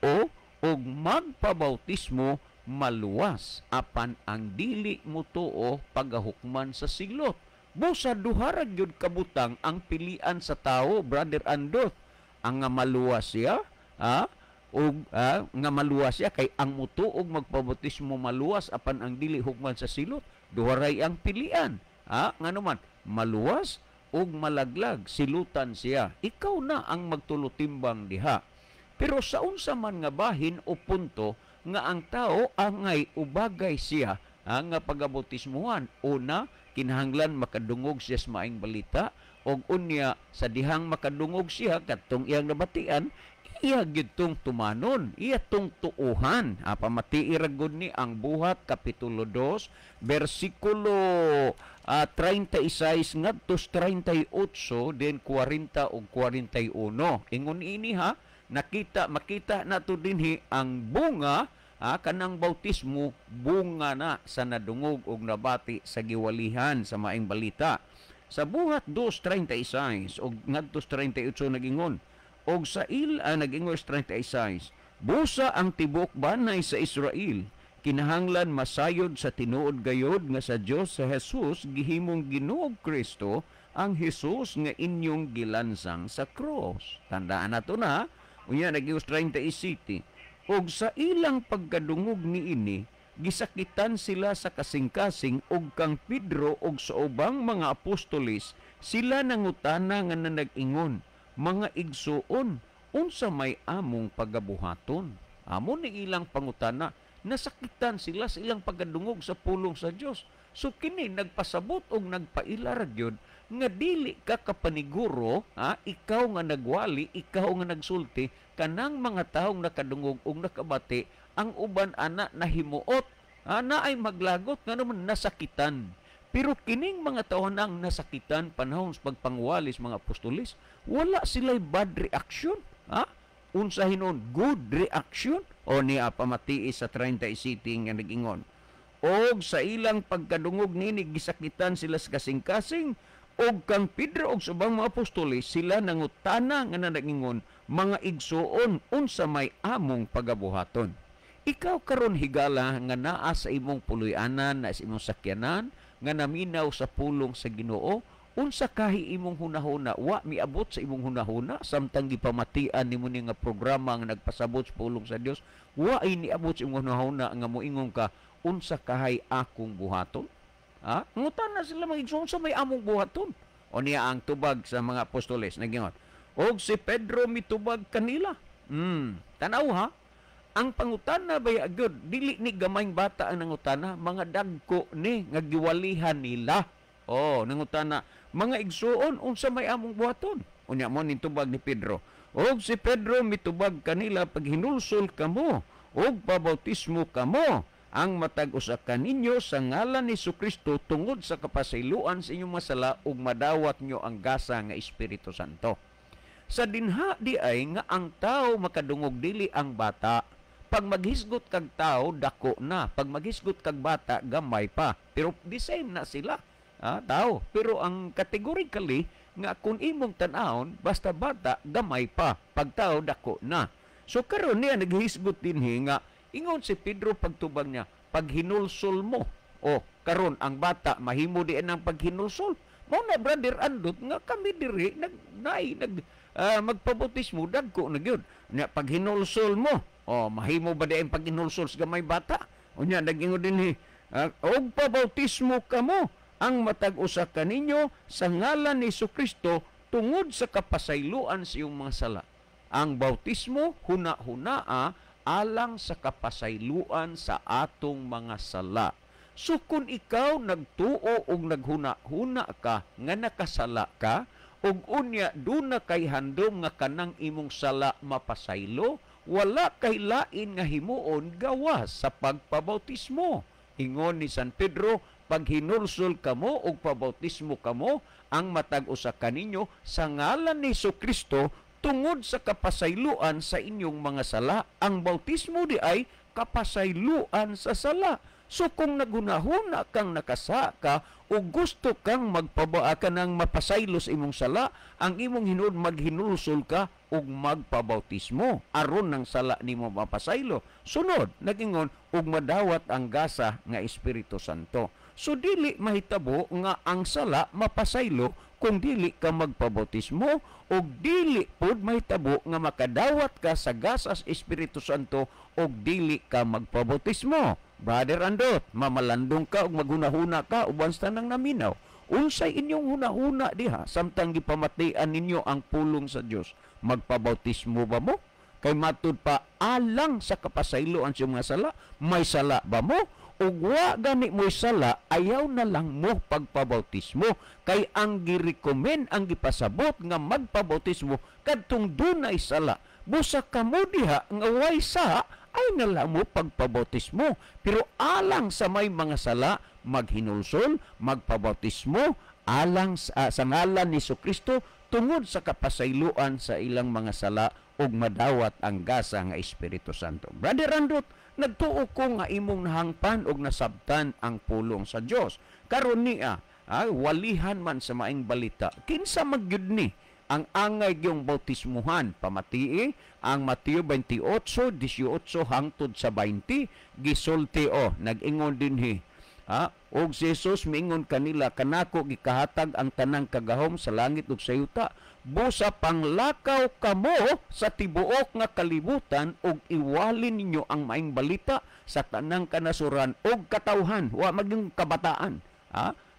og magpabautismo maluwas, apan ang dili mutuo pagahukman sa silot. Busa duha ra gyud kabutang ang pilian sa tawo, Brother Andoth. Ang nga maluwas siya, og nga maluwas siya kay ang mutuog magpabautismo maluwas, apan ang dili hukman sa silot. Duha ray ang pilian. Ngano man maluwas og malaglag, silutan siya. Ikaw na ang magtulutimbang diha. Pero sa unsa man nga bahin o punto nga ang tao angay ubagay siya nga pagabautismuhan, una kinahanglan makadungog siya sa maayong balita, og unya sa dihang makadungog siya kadtong iyang nabatian, iya gyud tong tumanon, iya tong tuuhan. Pamatii ra gud ni ang Buhat kapitulo 2 bersikulo 36 ngadto 38 then 40 ug 41. Ingon ini ha, nakita makita nato dinhi ang bunga kanang bautismo, bunga na sa nadungog og nabati sa giwalihan sa maayong balita. Sa Buhat 2:36 og ngadto 38 nagingon, og sa nagingon 36, busa ang tibuok banay sa Israel kinahanglan masayod sa tinuod gayod nga sa Dios sa Jesus gihimong Ginoong Kristo ang Hesus nga inyong gilansang sa cross. Tandaan nato na. Unya naging 37, og sa ilang pagkadungog niini gisakitan sila sa kasing-kasing, og kang Pedro og sa ubang mga apostoles sila nangutana nga nanag-ingon, mga igsuon, unsa may among pagabuhaton? Amo ni ilang pangutana. Nasakitan sila sa ilang pagkadungog sa pulong sa Dios. So kini nagpasabot og nagpaila ra gyud nga dili ka kapaniguro, ha, ikaw nga nagwali, ikaw nga nagsulti kanang mga taong nakadungog og nakabati, ang uban ana nahimuot, ha, naay maglagot nga naman nasakitan. Pero kining mga tawo nang nasakitan panahon sa pagpangwalis mga apostoles, wala sila'y bad reaction, ha? Unsa hinon good reaction? O niya pamatii sa 37 nga nag-ingon. Og sa ilang pagkadungog nini gisakitan sila sa kasing-kasing, og kang Pedro og sa ubang mga apostoles sila nangutana nga nanagingon, mga igsuon, unsa may among pagabuhaton? Ikaw karon higala nga naa sa imong puloy-anan, naa sa imong sakyanan, nga naminaw sa pulong sa Ginoo, unsa kahi imong hunahuna? Wa miabot sa imong hunahuna samtang gipamatian nimo ni nga programa nga nagpasabot sa pulong sa Dios, wa ay niabot sa imong hunahuna nga moingon ka, unsa kahay akong buhaton? Ha? Ngutana sila mga igsoon, unsa may among buhaton? O niya ang tubag sa mga apostoles nagingon. Og si Pedro mitubag kanila. Tanaw ha. Ang pangutana bay agad, dili ni gamayng bata ang nangutana, mga dagko ni nga giwalihan nila. Oh, nangutana, mga igsuon, unsa may among buhaton? Unya mo ning tubag ni Pedro. Og si Pedro mitubag kanila, paghinulsol kamo og pabautismo kamo ang matag usa kaninyo sa ngalan ni Jesucristo tungod sa kapasayloan sa inyong mga sala ug madawat nyo ang gasa nga Espiritu Santo. Sa dinha di ay nga ang tao makadungog dili ang bata. Pag maghisgot kag tao, dako na. Pag maghisgot kag bata, gamay pa. Pero the same na sila, tao. Pero ang categorically nga kung imong tan-awon, basta bata, gamay pa. Pag tao, dako na. So karon niya naghisgot dinhi nga ingon si Pedro pagtubag niya, paghinulsol mo. O karon ang bata mahimo di ang paghinulsol. Mao na Brother Andot nga kami diri magpabautismo dagko na gyud. Nya paghinulsol mo, o mahimo ba di ang paghinulsol sa gamay bata? Unya nagingon dinhi, og pabautismo kamo ang matag usa kaninyo sa ngalan ni Jesucristo tungod sa kapasayloan sa iyong mga sala. Ang bautismo huna-hunaa alang sa kapasayloan sa atong mga sala. So kung ikaw nagtuo og naghuna-huna ka nga nakasala ka, og unya duna kay handom nga kanang imong sala mapasaylo, wala kay lain nga himuon gawas sa pagpabautismo. Ingon ni San Pedro, paghinulsol kamo og pabautismo kamo ang matag usa kaninyo sa ngalan ni Jesucristo tungod sa kapasayloan sa inyong mga sala. Ang bautismo di ay kapasayloan sa sala. So kung nagunahuna kang nakasaka o gusto kang magpabaa ka ng mapasaylo sa imong sala, ang imong hinuon maghinulsol ka og magpabautismo aron ng sala nimo mapasaylo. Sunod, nagingon og madawat ang gasa nga Espiritu Santo. So dili mahitabo nga ang sala mapasaylo kung dili ka magpabautismo, og dili pod mahitabo nga makadawat ka sa gasas Espiritu Santo og dili ka magpabautismo. Brother Andot, mamalandong ka og maghunahuna ka uban sa tanang naminaw. Unsay inyong hunahuna diha samtang gipamatian ninyo ang pulong sa Dios? Magpabautismo ba mo? Kay matud pa alang sa kapasayloan sa mga sala, may sala ba mo? Ug wa gani mo'y sala, ayaw na lang mo pagpabautismo. Kay ang girecommend, ang gipasabot nga magpabautismo kadtong dunay sala. Busa kamo diha nga way sa, ay na lang mo pagpabautismo. Pero alang sa may mga sala, maghinulsol, magpabautismo, alang sa ngalan ni Jesucristo tungod sa kapasayloan sa ilang mga sala ug madawat ang gasa nga Espiritu Santo. Brother Andot, nagtuo ko nga imong nahangpan og nasabtan ang pulong sa Dios. Karon niya, walihan man sa maing balita, kinsa magyud ni ang angay yung bautismuhan? Pamatii ang Mateo 28:18 hangtod sa 20, gisulti o nag-ingon dinhi. Og si Jesus miingon kanila, kanako gikahatag ang tanang kagahom sa langit ug sa yuta. Busa panglakaw kamo sa tibuok nga kalibutan ug iwali ninyo ang maing balita sa tanang kanasuran ug katawhan, wa maging kabataan,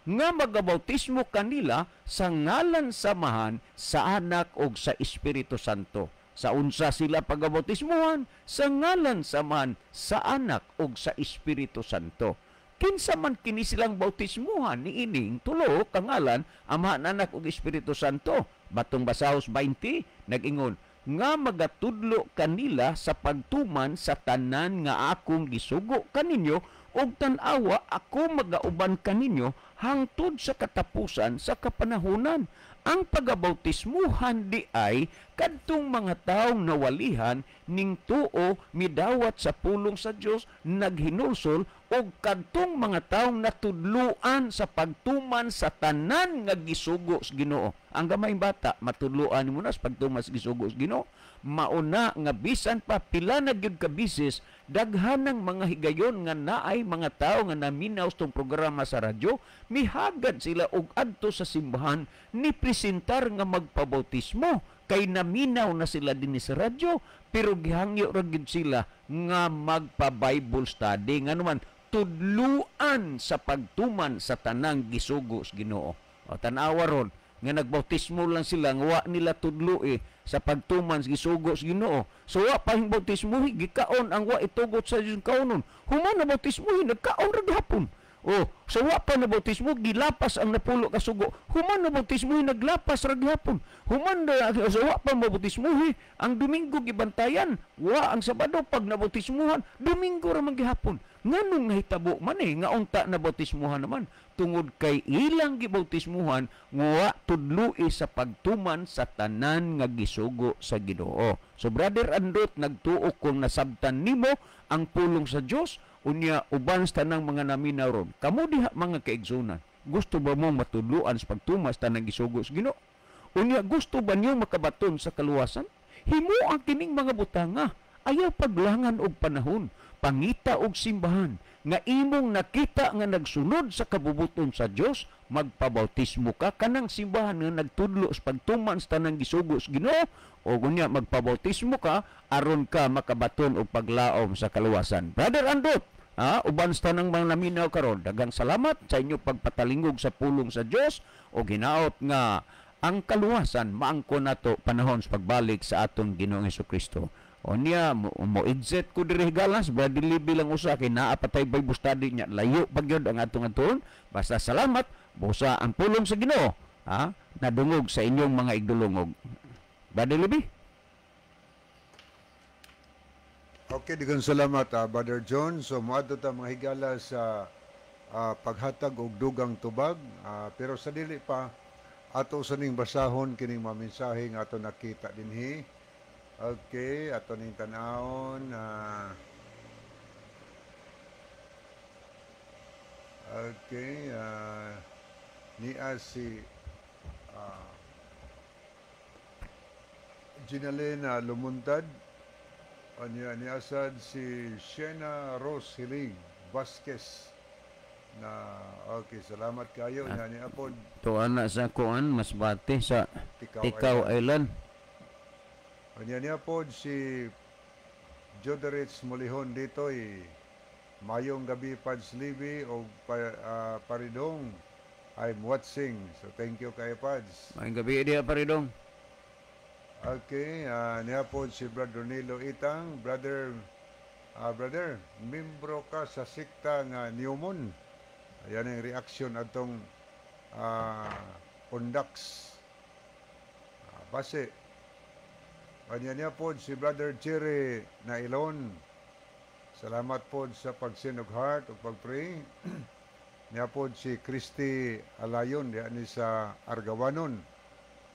nga magabautismo kanila sa ngalan sa Amahan, sa Anak ug sa Espiritu Santo. Sa unsa sila pagabautismuhan? Sa ngalan sa Amahan, sa Anak ug sa Espiritu Santo. Kinsa man kini silang bautismuhan niining tulo ka ngalan, Amahan, Anak ug Espiritu Santo? Batong Basahos 20 nag-ingon nga magatudlo kanila sa pagtuman sa tanan nga akong gisugo kaninyo, ug tan-awa, ako magauban kaninyo hangtod sa katapusan sa kapanahunan. Ang pagabautismuhan di ay kadtong mga taong nawalihan ning tuo, midawat sa pulong sa Dios, naghinulsol, ug kadtong mga taong natudluan sa pagtuman sa tanan nga gisugo sa Ginoo. Ang gamayng bata matudluan mo na sa pagtuman sa gisugo sa Ginoo. Mauna nga bisan pa pila na gyud ka bisis, daghan ng mga higayon nga naay mga tawo nga naminaw tong programa sa radyo, mihagad sila og adto sa simbahan ni presentar nga magpabautismo kay naminaw na sila dinhi sa radyo, pero gihangyo ra gyud sila nga magpa-Bible study, nganuman tudluan sa pagtuman sa tanang gisugo sa Ginoo. O tan-awa ron nga nagbautismo lang sila nga wa nila tudloi sa pagtuman sa gisugo sa Ginoo. So wa pa hing bautismo, gikaon ang wa itugot sa Dios kaunon. Human na bautismo, nagkaon ra gihapon. Oh, so wa pa na bautismo, gilapas ang napulo ka sugo. Human na bautismo, naglapas ra gihapon. Human na so wa pa mabautismo, ang Domingo gibantayan, wa ang Sabado. Pag nabautismuhan, Domingo ra man gihapon. Nganong nahitabo man nga unta na bautismuhan naman? Tungod kay ilang gibautismuhan nga tudloi sa pagtuman sa tanan nga gisugo sa Ginoo. So Brother Andot, nagtuo kung nasabtan nimo ang pulong sa Dios, unya uban sa tanang mga naminaw ron. Kamo diha mga kaigsunan, gusto ba mo matudluan sa pagtuman sa tanang gisugo sa Ginoo? Unya gusto ba niyo makabaton sa kaluwasan? Himo ang kining mga butanga, ayaw paglangan og panahon. Pangita og simbahan nga imong nakita nga nagsunod sa kabubuton sa Dios, magpabautismo ka kanang simbahan nga nagtudlo sa pagtuman sa tanang gisugo sa Ginoo, o unya magpabautismo ka aron ka makabaton og paglaom sa kaluwasan. Brother Andot, uban sa tanang mga naminaw karon, daghang salamat sa inyo pagpatalingog sa pulong sa Dios, o ginaot nga ang kaluwasan maangko nato panahon sa pagbalik sa atong Ginoong Hesukristo. O niya, mo exit ko diri galas, Brother Libby lang usa kay naa pa tay Bible study niya, layo pa gyud ang atong atuon. Basta salamat, busa ang pulong sa Ginoo, nadungog sa inyong mga igdulungog. Brother Libby? Okay, daghang salamat, Brother John. So moadto ta mga higala sa paghatag og dugang tubag, pero sa dili pa ato sa ning basahon kining mga mensahe nga ato nakita dinhi. Okay, ato ning tan-awon. Okay, niya si Ginalena Lumuntad. Anya ni asad si Shena Rose Hilig Vasquez na okay, salamat kayo. Nya ni apod Tuan na sa kuan Masbate sa Ticao Island. Anya niya po si Joderich Mulihon dito mayong gabi Pads Libby o Paridong, I'm watching. So thank you kayo Pads. Mayong gabi diha Paridong. Okay, niya po si Brother Nilo Itang. Brother, brother, membro ka sa sikta nga Newmon. Ayan ang reaction atong Undax. Base. Kanya niya po si Brother Jerry Nailon. Salamat po sa pagsinog heart o pagpray. Niya po si Christy Alayon diyan ni sa Argawanon.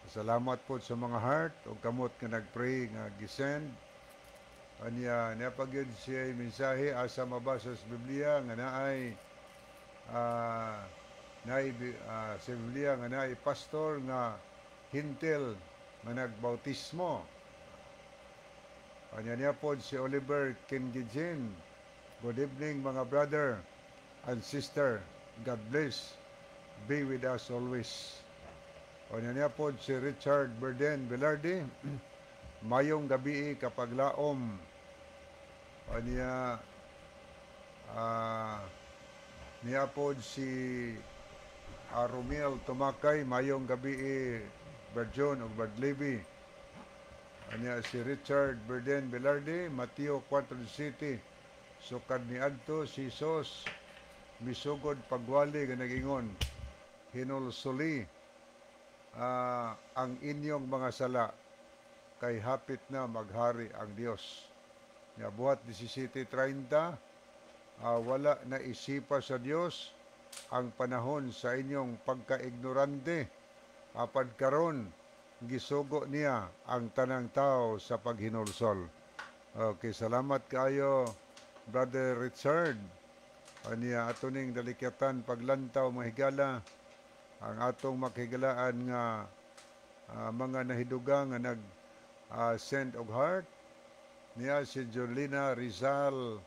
Salamat po sa mga heart o kamot nga nagpray nga gisend. Kanya niya pa gyud siya mensahe asa mabasa sa Biblia nga naay sa Biblia nga naay pastor nga hintil nga nagbautismo. Kanya niya po si Oliver Kengijin. Good evening mga brother and sister. God bless. Be with us always. Kanya niya po si Richard Berden Velarde. Mayong gabi kapaglaom. Kanya niya po si Romel Tumakay. Mayong gabi Berjon o Berdlevi. Anya si Richard Berden Velarde, Mateo 4 City. Sukad ni adto si Sos Misugod pagwali nga nagingon, "Hinulsuli ang inyong mga sala kay hapit na maghari ang Dios." Nya Buhat 17:30, wala na isipa sa Dios ang panahon sa inyong pagkaignorante, apad karon gisugo niya ang tanang tao sa paghinulsol. Okay, salamat kaayo, Brother Richard. Aniya ato ning dalikyatan paglantaw, mga higala, ang atong makigalaan nga mga nahidugang nga nag send og heart niya, si Jolina Rizal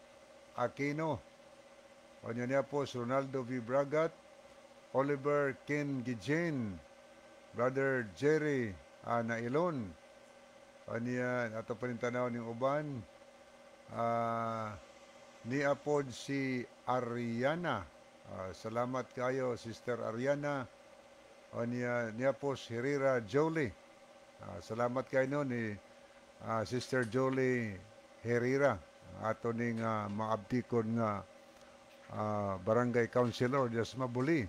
Aquino. Anya niya po si Ronaldo V. Bragat, Oliver Ken Gijin, Brother Jerry Nailon. Anya ato pa rin tanaw ning uban. Niya pod si Ariana. Salamat kayo, Sister Ariana. Anya niya po si Herrera Jolie. Salamat kayo no ni Sister Jolie Herrera. Ato ning maabtikon nga barangay councilor diya sa Mabuli.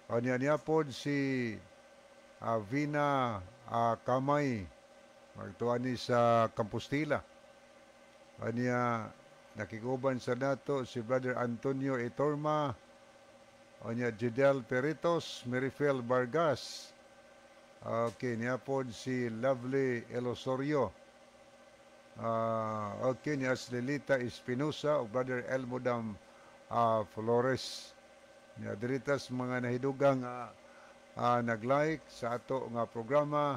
Anya niya pod si Vina Kamay, magtuwa ni sa Kampostila. Anya nakiguban sa nato si Brother Antonio Etorma, anya Jidel Peritos, Merifel Vargas. Okay, niya pod si Lovely Elosorio. Okay, niya si Lilita Espinosa o Brother Elmodam Flores. Niya diritas mga nahidugang nag-like sa ato nga programa.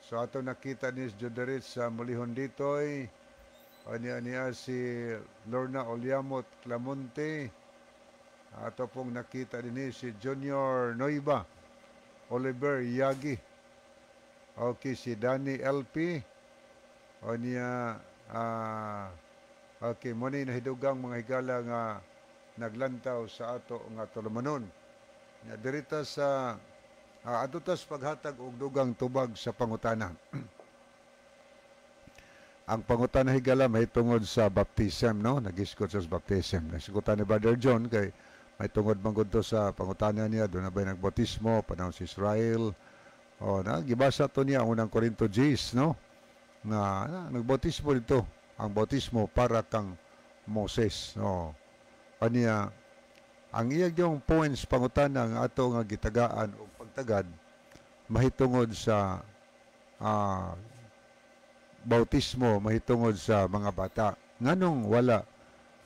So ato nakita ni Joderit sa Mulihon ditoy. Anya niya si Lorna Oliamot Clamonte. Ato pong nakita din si Junior Noiba, Oliver Yagi. Okay, si Danny LP. O niya, okay, mo ni nahidugang mga higala nga naglantaw sa ato nga tulumanon. Nya dirita sa ato tas paghatag og dugang tubag sa pangutana. Ang pangutana, higala, may tungod sa baptism, no? Nagisgot sa baptism. Nasigutan ni Brother John kay may tungod man gud to sa pangutana niya, doon na ba nagbautismo panahon sa Israel? O na gibasa to niya ang Unang Korinto 10, no? Nga na, nagbautismo dito. Ang bautismo para kang Moses, no? Kaniya ang iya yung points pangutana nga ato nga gitagaan og pagtagad mahitungod sa bautismo mahitungod sa mga bata. Nganong wala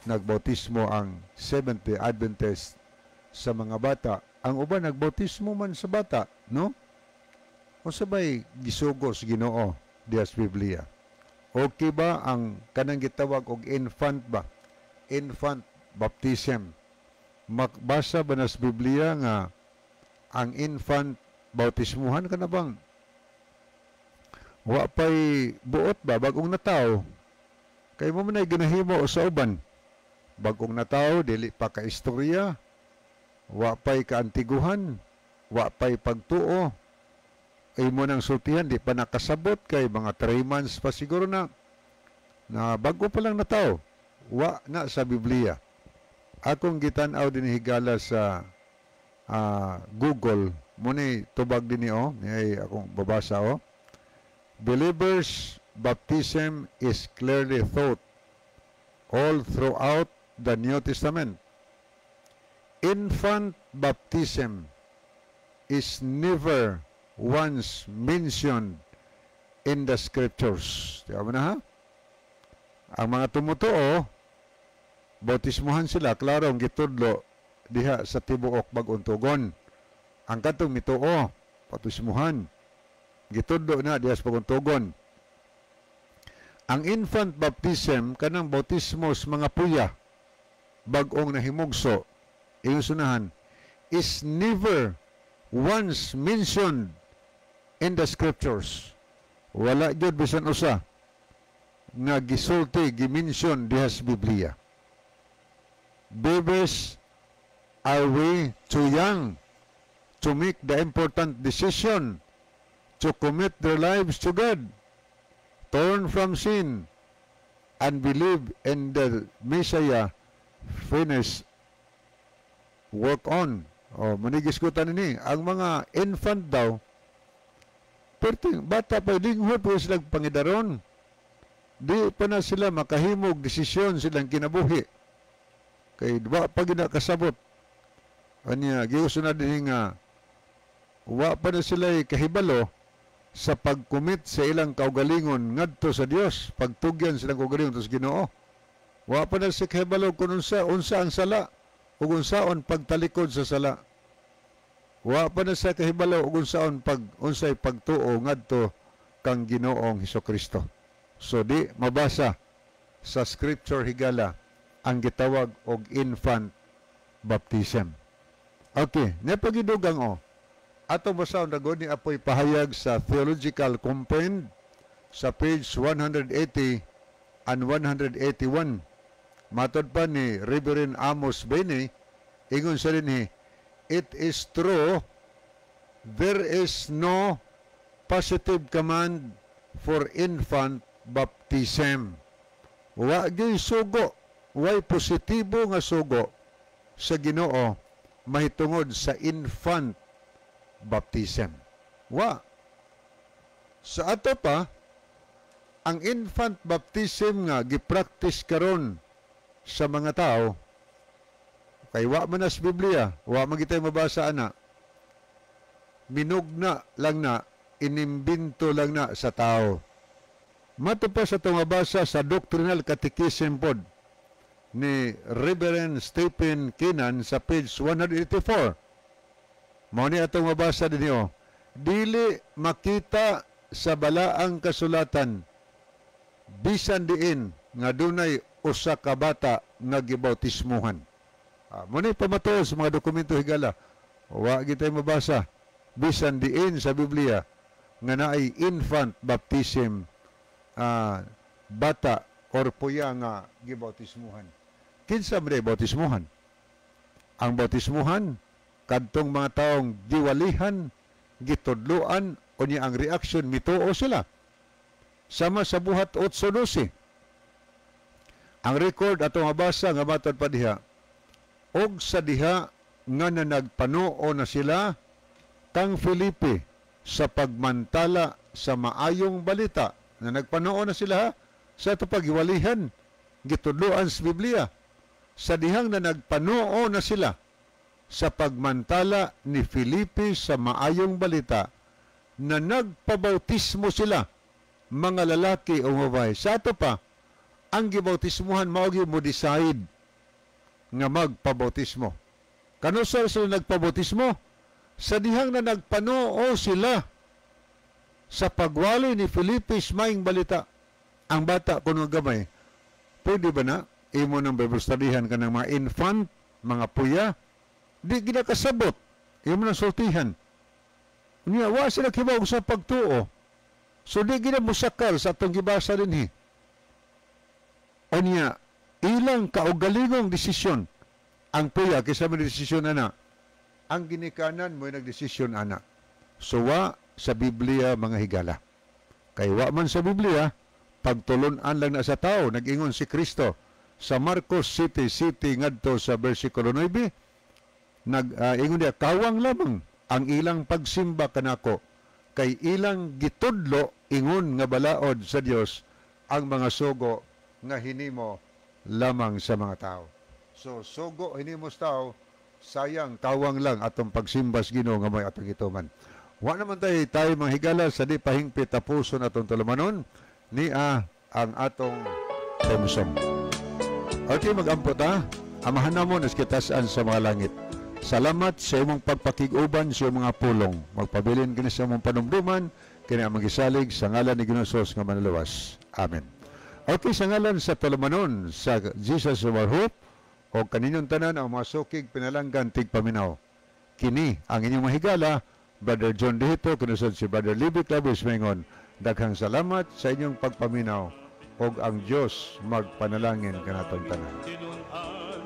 nagbautismo ang Seventh-day Adventist sa mga bata? Ang uban nagbautismo man sa bata, no? Unsa bay gisugo sa Ginoo diha sa Biblia? Okay ba ang kanang gitawag og infant ba? Infant baptism. Makbasa ba na sa Biblia nga ang infant bautismuhan ka na bang wa pa'y buot ba, bagong nataw? Kay mo man ay ginahimo sa uban, bagong nataw, dili pa ka istorya, wa pa'y kaantiguhan, wa pa'y pagtuo, ay mo nang sultihan, di pa nakasabot kay mga 3 months pa siguro na na bago pa lang nataw. Wa na sa Biblia. Akong gitan-aw din, higala, sa Google mo ni tubag din ni oh, ni akong babasa oh. Believers' baptism is clearly taught all throughout the New Testament. Infant baptism is never once mentioned in the scriptures. Tiyan mo na ha? Ang mga tumutuo, bautismuhan sila, klaro ang gitudlo diha sa tibuok baguntugon. Ang katong mituo, bautismuhan. Gitudlo na diha sa paguntugon. Ang infant baptism, kanang bautismo sa mga puya, bag-ong nahimugso, iyong sunahan, is never once mentioned in the scriptures. Wala gyud bisan usa nga gisulti, gimension diha sa Biblia. Babies are way too young to make the important decision to commit their lives to God, turn from sin, and believe in the Messiah finished Work on. O, manigiskutan ini ang mga infant daw, perting bata pa, linghod po sila pangidaron, di pa na sila makahimog desisyon silang kinabuhi kay wa pa gina kasabot. Anya giuso na din nga wa pa na sila kahibalo sa pag-commit sa ilang kaugalingon ngadto sa Dios, pagtugyan silang kaugalingon sa Ginoo. Wa pa na sila kahibalo kung unsa unsa ang sala ug unsaon pagtalikod sa sala. Wa pa na sa kahibalo ug unsaon pag unsay pagtuo ngadto kang Ginoong Hesukristo. So di mabasa sa scripture, higala, ang gitawag og infant baptism. Okay, napagidugang o. Ato basahon na ni apoy pahayag sa Theological Compend sa page 180 and 181. Matod pa ni Reverend Amos Bene, ingon sa dinhi, "It is true there is no positive command for infant baptism." Wa gyud sugo, way positibo nga sugo sa Ginoo mahitungod sa infant baptism. Wa. Sa ato pa, ang infant baptism nga gipractice karon sa mga tao kay wa man na sa Biblia, wa man gitay mabasa ana. Minugna lang na, inimbento lang na sa tao. Mato pa sa itong mabasa sa Doctrinal Catechism pod ni Reverend Stephen Keenan sa page 184. Mao ni atong mabasa dinhi. Dili makita sa balaang kasulatan bisan diin nga dunay usa ka bata nga gibautismuhan. Ah, mo ni pamatuod sa mga dokumento, higala. Wa gitay mabasa bisan diin sa Biblia nga naay infant baptism, bata or puya nga gibautismuhan. Kinsa man day bautismuhan? Ang bautismuhan kadtong mga taong giwalihan, gitudloan, unya ang reaction mituo sila. Sama sa Buhat 8:12. Ang record atong mabasa nga matod pa diha, og sa diha nga na nagpanuo na sila kang Felipe sa pagmantala sa maayong balita, na nagpanuo na sila ha, sa ato paghiwalihan, gitudloan sa Biblia, sa dihang na nagpanuo na sila sa pagmantala ni Felipe sa maayong balita, na nagpabautismo sila, mga lalaki o babae. Sa ato pa, ang gibautismuhan mao gyud mo decide nga magpabautismo. Kanusar sila nagpabautismo? Sa dihang na nagpanuo sila sa pagwali ni Felipe sa maayong balita. Ang bata kuno gamay, pwede ba na imo ng Bible studyhan kanang mga infant, mga puya, di ginakasabot, imo nang sultihan. Unya, wa sila kibaw sa pagtuo. So di gina musakal sa atong gibasa dinhi. Unya, ilang kaugalingong desisyon ang puya kaysa mo desisyon ana. Ang ginikanan mo nagdesisyon ana. So wa sa Biblia, mga higala. Kay wa man sa Biblia, pagtulunan lang na sa tao, nag-ingon si Kristo sa Marcos City City ngadto sa versikulo 9, nag ingon niya, "Kawang lamang ang ilang pagsimba kanako kay ilang gitudlo ingon nga balaod sa Dios ang mga sugo nga hinimo lamang sa mga tao." So sugo hinimo sa tao, sayang, kawang lang atong pagsimba sa Ginoo nga may atong gituman. Wa naman tayo tayo mga higala sa di pahingpit tapuson atong tulumanon ni ang atong theme song. Okay, magampo ta. Amahan namo nas kitasan sa mga langit. Salamat sa imong pagpakig-uban sa imong mga pulong. Magpabilin kini sa imong panumduman, kini ang magisalig sa ngalan ni Ginoong Hesus nga manluwas. Amen. Okay, sa ngalan sa tulumanon sa Jesus Our Hope o kaninyong tanan ang mga sukig pinalanggan tigpaminaw. Kini ang inyong mahigala, Brother John Dihito, kinusod si Brother Libby Clavis Mengon. Daghang salamat sa inyong pagpaminaw ug ang Dios magpanalangin kanatong tanan. Tinun-an.